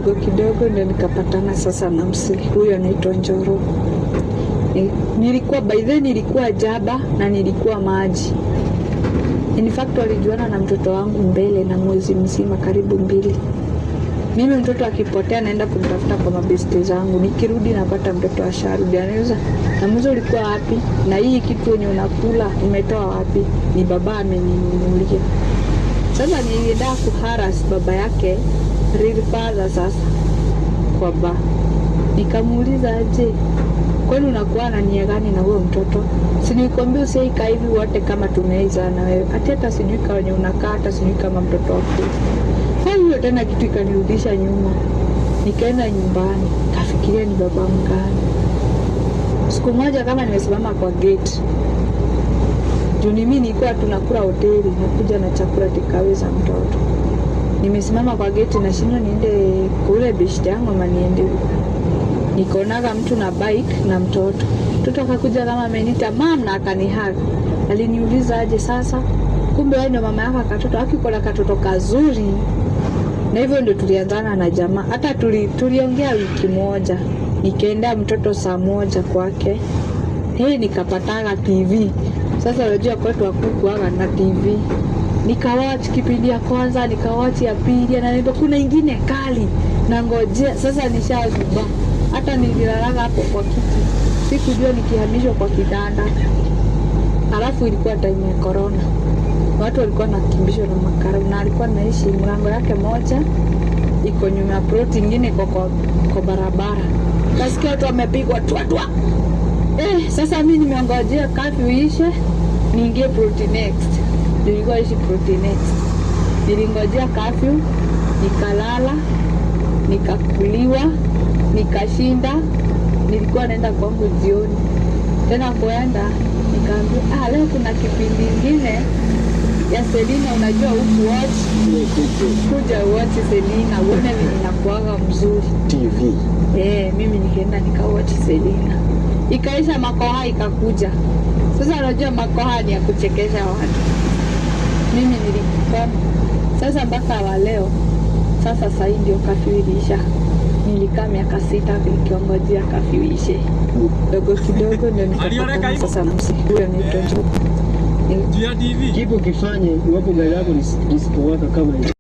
Kidogo kidogo ndio nikapatana sasa na msee huyo anaitwa Njoro. Nilikuwa, by then nilikuwa jaba na nilikuwa maji. In fact, walijuana na mtoto wangu mbele na mwezi mzima karibu 2. Mimi mtoto akipotea naenda kumtafuta kwa mabeste zangu, nikirudi napata mtoto asharudi. Anauza, namuuliza, "Ulikuwa wapi? Na hii kitu yenye unakula umetoa wapi?" "Ni baba ameninunulia." Sasa nilienda kuharass baba yake, real father, sasa kwa ba. Nikamuuliza aje, "Kwani unakuwa na nia gani na huyo mtoto? Si nilikwambia usikaa hivi wote kama tumeiza na wewe?" Ati hata sijui kama wenye unakaa, hata sijui kama mtoto wako. Kwa hiyo tena kitu ikanirudisha nyuma. Nikaenda nyumbani, kafikiria ni baba mgani. Siku moja kama nimesimama kwa gate, juu ni mimi nilikuwa tunakula hoteli, nakuja na chakula takeaway za mtoto. Nimesimama kwa gate, nashindwa niende kule beshte yangu ama niende huko. Nikaonaga mtu na bike na mtoto. Mtoto akakuja kama ameniita mum na akanihug. Aliniuliza aje sasa, "Kumbe wewe ndio mama yako katoto, aki uko na katoto kazuri." Na hivyo ndio tulianzana na jamaa. Hata tuliongea wiki moja. Nikaenda mtoto saa 1 kwake. Hey, nikapataga TV. Sasa unajua kwetu hakukuwaga na TV. Nikawatch kipindi ya kwanza, nikawatch ya pili, ananiambia kuna ingine kali. Na ngojea, sasa nishazuba. Hata nililalaga hapo kwa kiti. Sikujua nikihamishwa kwa kitanda. Alafu ilikuwa time ya corona. Watu walikuwa nakimbishwa na makara na alikuwa naishi mlango yake moja iko nyuma ya plot, ingine iko kwa barabara. Kasikia watu wamepigwa twa twa. Eh, sasa mimi nimeongojea curfew iishe niingie plot next. Nilikuwa ishi plot next. Nilingojea curfew, nikalala, nikakuliwa, nikashinda. Nilikuwa naenda kwangu jioni. Tena kuenda nikaambiwa, "Ah, leo kuna kipindi ingine ya Selina, unajua huku watch, kuja watch Selina uone vile inakuwaga mzuri." TV. Eh, mimi nikaenda nikawatch Selina. Ikaisha, makoha ikakuja. Sasa unajua makoha ni ya kuchekesha watu. Mimi nilikoma. Sasa mpaka wa leo, sasa sahii ndio curfew iliisha. Nilikaa miaka 6 nikiongojea curfew iishe. Kidogo kidogo ndio nikapatana sasa na msee huyo anaitwa Njogu. Juu ya TV. Kipo kifanye iwapo gari lako lisipowaka kama